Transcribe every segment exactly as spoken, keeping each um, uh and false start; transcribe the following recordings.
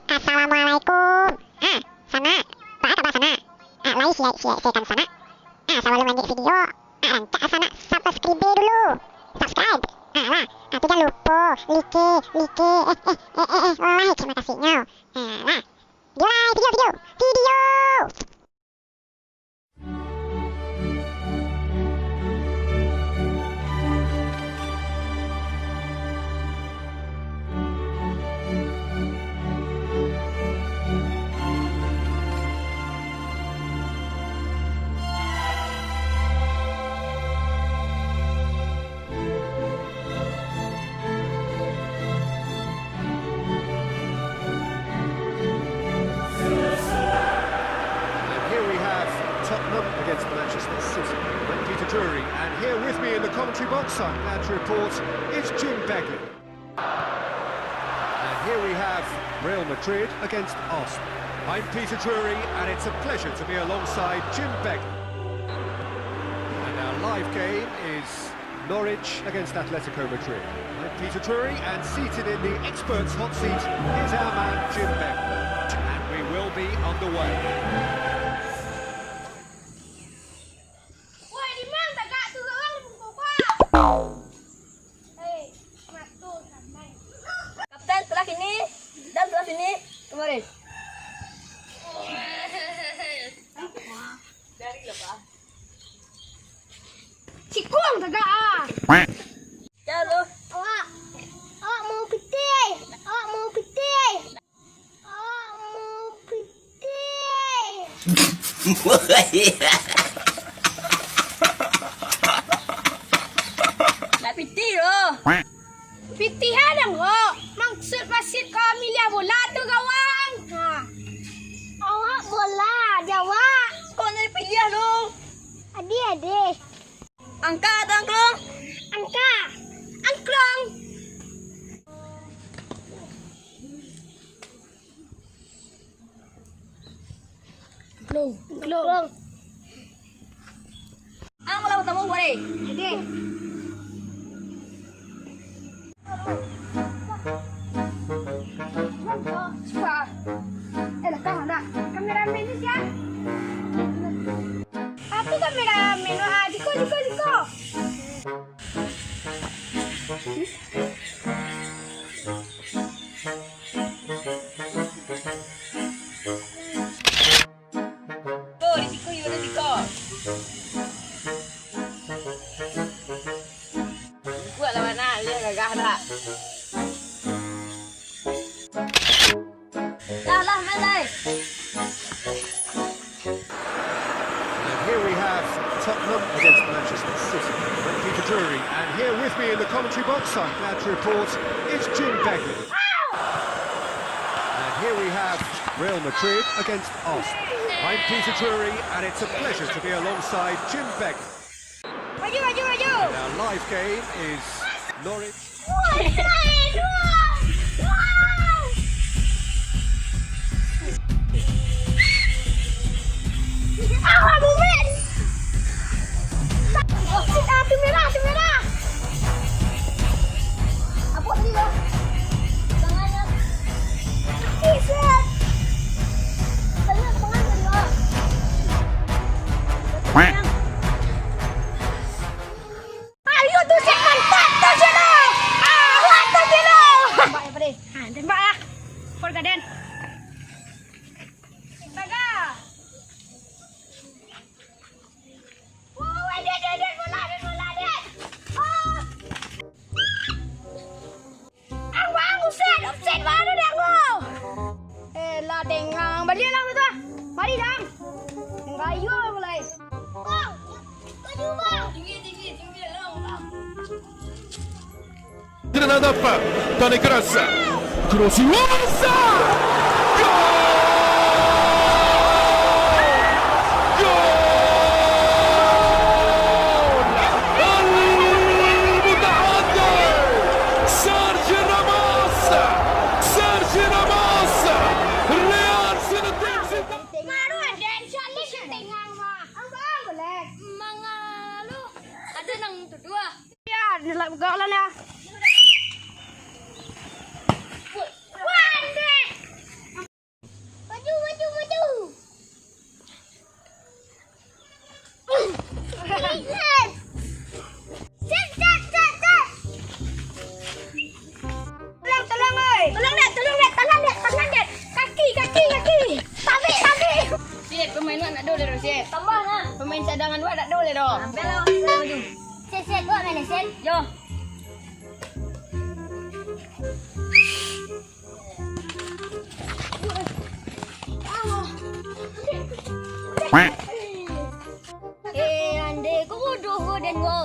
Assalamualaikum. Ah, sanak. Baa kaba sanak? Ah, lai siek-siek sanak. Ah, sabalun lanjuik video, ah, rancak sanak subscribe dulu. Subscribe. Ah, lah. Ah, tu jan lupo like, like, eh, eh, eh, eh, eh, like, makasih nyo. Ah, lah. Video, video, video, video. And here we have Tottenham against Manchester City. I'm Peter Drury, and here with me in the commentary box, I'm glad to report, is Jim Begley. And here we have Real Madrid against Arsenal. I'm Peter Drury, and it's a pleasure to be alongside Jim Begley. And our live game is Norwich against Atletico Madrid. I'm Peter Drury, and seated in the expert's hot seat is our man Jim Begley. And we will be underway. Woi, di ma tagak tu, urang di pungkuang. Hei, mato sanai. Kapten, sebelah sini. Dan sebelah sini. Kemari. Dari lepas. Sikung tagak ah. Ya, lo. Awak, awak mau pitih. Awak mau pitih. Awak mau pitih. Nak pitih lo. Pitih a dang, Wak. Maksud wasit ka mamiliah bola tu, kawan. Ha. Awak bola, jawab. Kok nak dipiliah tu? Adih, adih. Angka atau angklung? Angka. Angklung. Angklung. Angklung. Ang lah utama, Bang. Oke. Suka. Eh, lah, kau nak. Kameramen ni siapa? Apa kameramen? Ah, Jiko, Jiko, Jiko. Ko, di siko, iyo, di siko. Kuat lah, Mak, nak. Dia gagah tak? Dah lah, main lai. And here we have Tottenham against Manchester City. I'm Peter Drury, and here with me in the commentary box, I'm glad to report, is Jim Begley. And here we have Real Madrid against Arsenal. I'm Peter Drury, and it's a pleasure to be alongside Jim Begley. Maju, maju, maju. And our live game is Norwich. Awak bumek. Oh, shit, ah, tu merah, tu merah. Apa tadi tu? Tangannya. Shit, shit. Tangan, tangan, tangan. Ayo tu, cek mantap tu, cek tu. Awak tu, cek tu. Tembak ya, Pade. Ha, tembak lah. Forgotten. Tembak lah. Woi, dia, dia, dia, bola, dia, bola, dia. Oh. Ang, Bang, buset, offside baru dah, Bang. Eh, lah, tengang. Baliak lah, tu. Mari, Dang. Rayo mulai. Bang, maju, Bang. Tinggi, tinggi, tinggi, Bang. Granada pa, Toni Kroos. Kroos, Kroos! Gol! Gol! Al-Mutahaddi! Sergio Ramos! Sergio Ramos! Real Sociedad! Baru ada, insya Allah, kita tengah, Bang. Abang, boleh? Mangalu. Nang tu dua. Ya, nak buka lah nah. Wah, dek. Maju, maju, maju. Set. Set, set, set, set. Tolong, tolong, oi. Tolong, dek, tolong, dek, tangan, dek, tangan, dek. Kaki, kaki, kaki. Tabik, tabik. Sip, pemain wak nak do leh, Sip. Tambah, nah. Pemain cadangan wak nak do leh, do. Ambil lah, ambil maju. Set, set, wak main, set. Yo. Eh, ande ko bodoh ko den ko.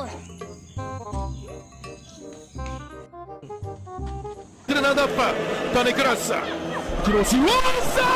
Granada pa, Tane Grasa, Grosiwosa!